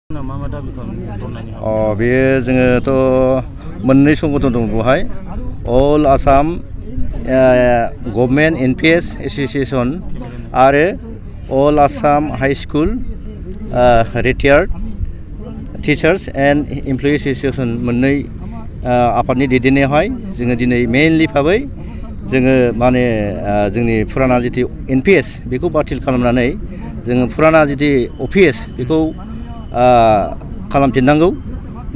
बेयो जोङोथ' मोननै संगठन दं बेवहाय all Assam government NPS association आरो all Assam high school retired teachers and employee association मोननै आफादनि दैदेननायावहाय जोङो दिनै मेइनलि भाबै जोङो माने जोंनि फुराना जिथु एनपिएस बेखौ बातिल खालामनानै जोङो फुराना जिथु अपिएस बेखौ खालामफिननांगौ।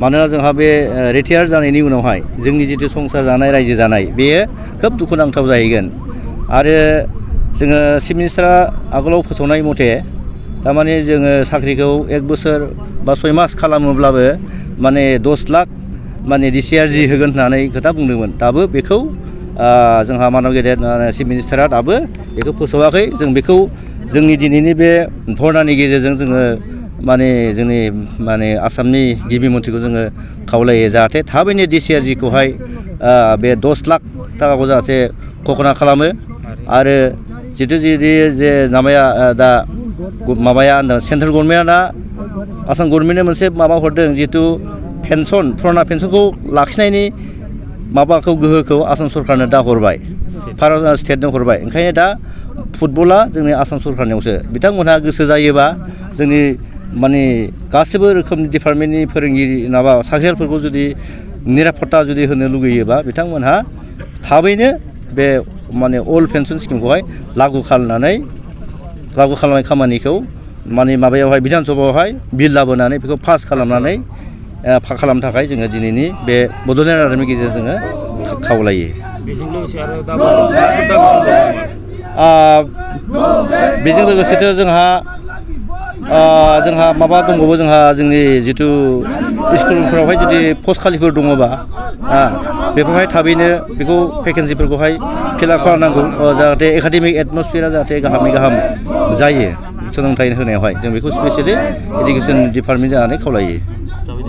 मानोना जोंहा बे रिटायार जानायनि उनावहाय जोंनि जिथु संसार जानाय रायजो जानाय बेयो खोब दुखुनांथाव जाहैगोन। आरो जोङो चिफ मिनिस्टारा आगोलाव फोसावनाय मथे थारमाने जोङो साख्रिखौ 1 बोसोर बा 6 मास खालामोब्लाबो माने 10 लाख माने डिसिआरजि होगोन होननानै खोथा बुंदोंमोन। दाबो बेखौ जोंहा मानब गेदेर चिफ मिनिस्टारा दाबो बेखौ फोसावाखै। जों बेखौ जोंनि दिनैनि बे धरनानि गेजेरजों जोङो माने जोंनि माने आसामनि गिबि मन्थ्रिखौ जोङो खावलायो जाहाथे थाबैनो डिसिआरजिखौहाय बे 10 लाख थाखाखौ जाहाथे घोषणा खालामो। आरो जितु जे माबाया दा माबाया सेन्ट्रेल गभर्नमेन्टआ दा आसाम गभर्नमेन्टनो मोनसे माबा हरदों जितु पेन्सन फुराना पेन्सनखौ लाखिनायनि माबाखौ गोहोखौ आसाम सरकारनो दा हरबाय, भारत स्टेटनो हरबाय। ओंखायनो दा फुटबला जोंनि आसाम सरकारनियावसो। बिथांमोनहा गोसो जायोबा जोंनि माने गासिबो रोखोमनि डिपार्टमेन्टनि फोरोंगिरि माबा साख्रियालफोरखौ जुदि निरापत्ता जुदि होनो लुगैयोबा बिथांमोनहा थाबैनो बे माने अल्ड पेन्सन स्किमखौहाय लागु खालामनाय खामानिखौ माने माबायावहाय बिधान सभायावहाय बिल लाबोनानै बेखौ पास खालामनानै खालामनो थाखाय जोङो दिनैनि बे बड'लेण्ड रादाबनि गेजेरजों जोङो खावलायो। बेजों लोगोसेथ' जोंहा माबा दंबावो, जोंहा जोंनि जिथु स्कुलफोरावहाय जुदि पस्ट खालिफोर दङबा बेखौहाय थाबैनो बेखौ भेकेन्सिफोरखौहाय फिलआप खालामनांगौ जाहाथे एकाडेमिक एटमसफियारा जाहाथे गाहामै गाहाम जायो सोलोंथाइ होनायावहाय। जों बेखौ स्पेसियेलि इडुकेसन डिपार्टमेन्ट जानानै खावलायो।